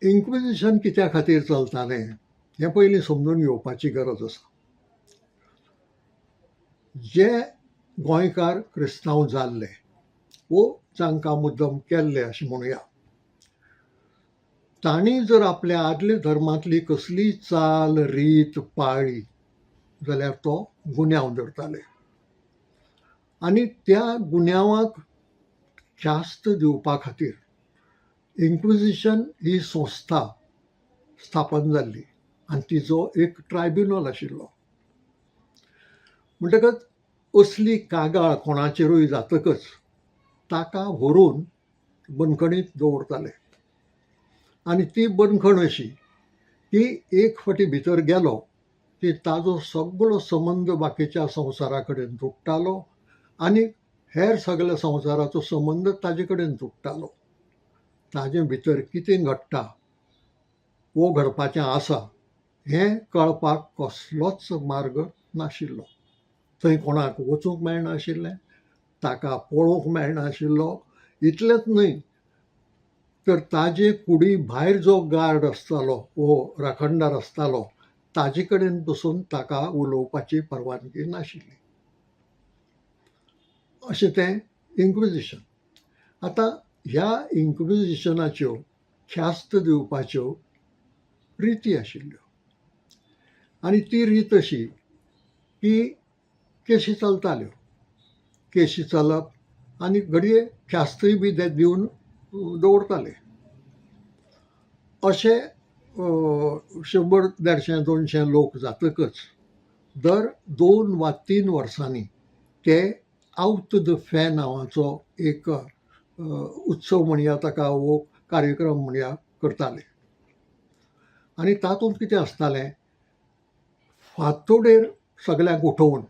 Inquisition कित्या खातीर चलतालें हें पयलीं समजून घेवपाची गरज आसा. जे गोंयकार क्रिस्तांव जाल्ले वो जांकां मुद्दम केल्ले अशें म्हणुया, तांणी जर आपल्या आदल्या धर्मांतली कसलीय चाल रीत पाळ्ळी जाल्यार तो गुन्यांव धरताले आनी त्या गुन्यांवाक ख्यास्त दिवपा खातीर इन्क्विजिशन ही संस्था स्थापन जाल्ली आनी तिजो एक ट्रायब्युनल आशिल्लो. म्हणटकच असली कागाळ कोणाचेरूय जातकच ताका व्हरून बंदखणींत दवरताले आनी ती बंदखण अशी की एक फावटी भितर गेलो की ताजो सगळो संबंद बाकीच्या संवसारा कडेन तुट्टालो आनी हेर सगळ्या संवसाराचो संबंद ताजे कडेन तुट्टालो. ताजे भितर कितें घडटा वो घडपाचें आसा हें कळपाक कसलोच मार्ग नाशिल्लो. थंय कोणाक वचूंक मेळनाशिल्लें, ताका पळोवंक मेळनाशिल्लो. इतलेंच न्हय तर ताजे कुडी भायर जो गार्ड आसतालो वो राखणदार आसतालो ताजे कडेन पसून ताका उलोवपाची परवानगी नाशिल्ली. अशें तें इन्क्विजिशन. आतां ह्या इन्क्विजिशनाच्यो ख्यास्त दिवपाच्यो रिती आशिल्ल्यो आनी ती रीत अशी की केशी चलताल्यो. केशी चलप आनी घडये ख्यास्तूय बी ते दिवन दवरताले. अशे 100 150 200 लोक जातकच दर 2 वा 3 वर्सांनी ते आवत the फे नांवाचो एक उत्सव म्हणया ताका वो कार्यक्रम म्हणया करताले. आनी तातूंत कितें आसतालें, फांतोडेर सगल्यांक उठोवन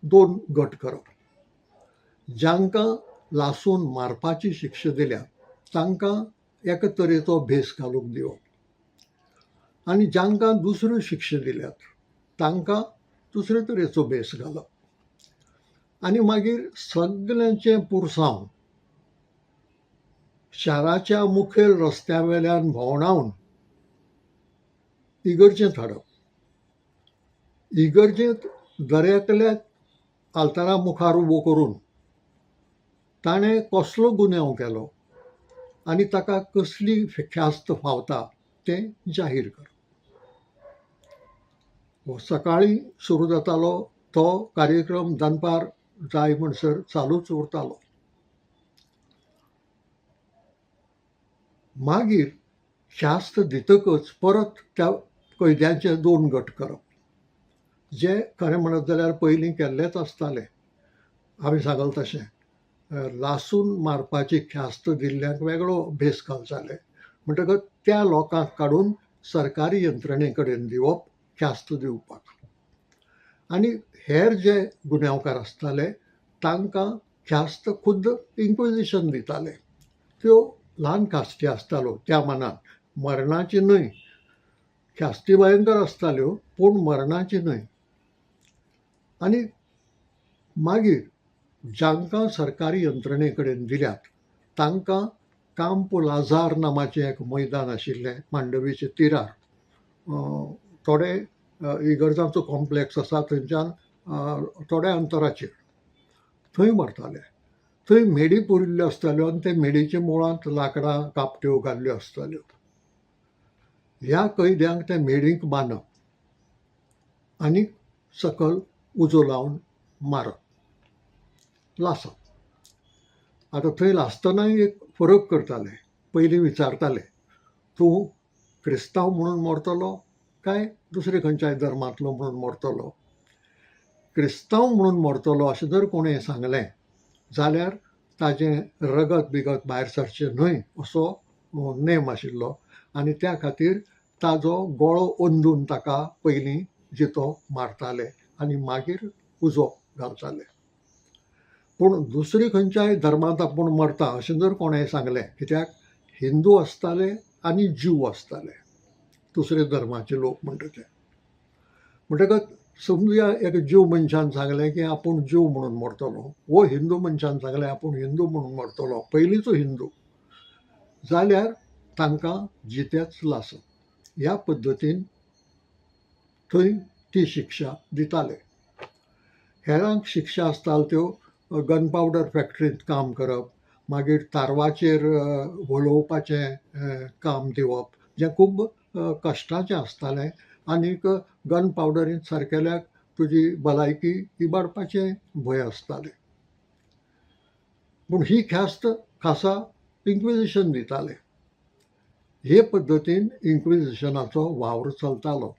2 गट करप. जांकां लासून मारपाची शिक्षा दिल्या तांकां एका तरेचो भेस घालूंक दिवप आनी जांकां दुसऱ्यो शिक्षा दिल्यात तांकां दुसरे तरेचो भेस घालप. आनी मागीर सगल्यांचें पुरसांव शाराच्या मुखेल रस्त्या वेल्यान भोंवडावन इगर्जेंत हाडप. इगर्जेंत दरेकल्याक आल्तारा मुखार उबो करून ताणें कसलो गुन्यांव केलो आनी ताका कसली ख्यास्त फावता तें जाहीर करप. सकाळीं सुरू जातालो तो कार्यक्रम दनपार जाय म्हणसर चालूच उरतालो. मागीर ख्यास्त दितकच परत त्या कैद्यांचे 2 गट करप, जे खरें म्हणत जाल्यार पयलीं केल्लेच आसताले. हांवें सांगल तशें लासून मारपाची ख्यास्त दिल्ल्यांक वेगळो भेस घालताले. म्हणटकच त्या लोकांक काडून सरकारी यंत्रणे कडेन दिवप ख्यास्त दिवपाक. आनी हेर जे गुन्यांवकार आसताले तांकां ख्यास्त खुद्द इन्क्विजिशन दिताले. त्यो ल्हान ख्यास्ती आसताल्यो त्या मानान, मरणाची न्हय. ख्यास्ती भयंकर आसताल्यो पूण मरणाची न्हय. आनी मागीर जांकां सरकारी यंत्रणे कडेन दिल्यात तांकां कांप लाजार नामाचें एक मैदान आशिल्लें मांडवीचे तिरार, थोडे इगर्जांचो कॉम्प्लेक्स आसा थंयच्यान थोड्या अंतराचेर, थंय व्हरताले. थंय म्हेडी पुरिल्ल्यो आसताल्यो आनी ते म्हेडीच्या मुळांत लांकडां कापट्यो घाल्ल्यो आसताल्यो. ह्या कैद्यांक त्या म्हेडींक बांदप आनी सकल उजो लावन मारप, लासप. आतां थंय लासतनाय एक फरक करताले. पयलीं विचारताले, तूं क्रिस्तांव म्हणून मरतलो काय दुसरे खंयच्याय धर्मांतलो म्हणून मरतलो. क्रिस्तांव म्हणून मरतलो अशें जर कोणें सांगलें जाल्यार ताजें रगत बिगत भायर सरचें न्हय असो नेम आशिल्लो आनी त्या खातीर ताजो गळो अंदून ताका पयलीं जितो मारताले आनी मागीर उजो घालताले. पूण दुसरी खंयच्याय धर्मांत आपूण मरता अशें जर कोणें सांगलें, कित्याक हिंदू आसताले आनी ज्यू आसताले दुसरे धर्माचे लोक म्हणटा ते, म्हणटकच समजुया एक ज्यू मनशान सांगलें की आपूण ज्यू म्हणून मरतलो वो हिंदू मनशान सांगलें आपूण हिंदू म्हणून मरतलो, पयलींचो हिंदू, जाल्यार तांकां जितेच लासप. ह्या पद्दतीन थंय ती शिक्षा दिताले. हेरांक शिक्षा आसताल्यो त्यो गन पावडर फॅक्ट्रींत काम करप, मागीर तारवाचेर वळोवपाचें काम दिवप, जें खूब कश्टाचें आसतालें आनीक गन पावडरींत सारकेल्याक तुजी भलायकी इबाडपाचें भंय आसतालें. पूण ही ख्यास्त खासा इन्क्विजिशन दितालें. हे पद्दतीन इन्क्विजिशनाचो वावर चलतालो.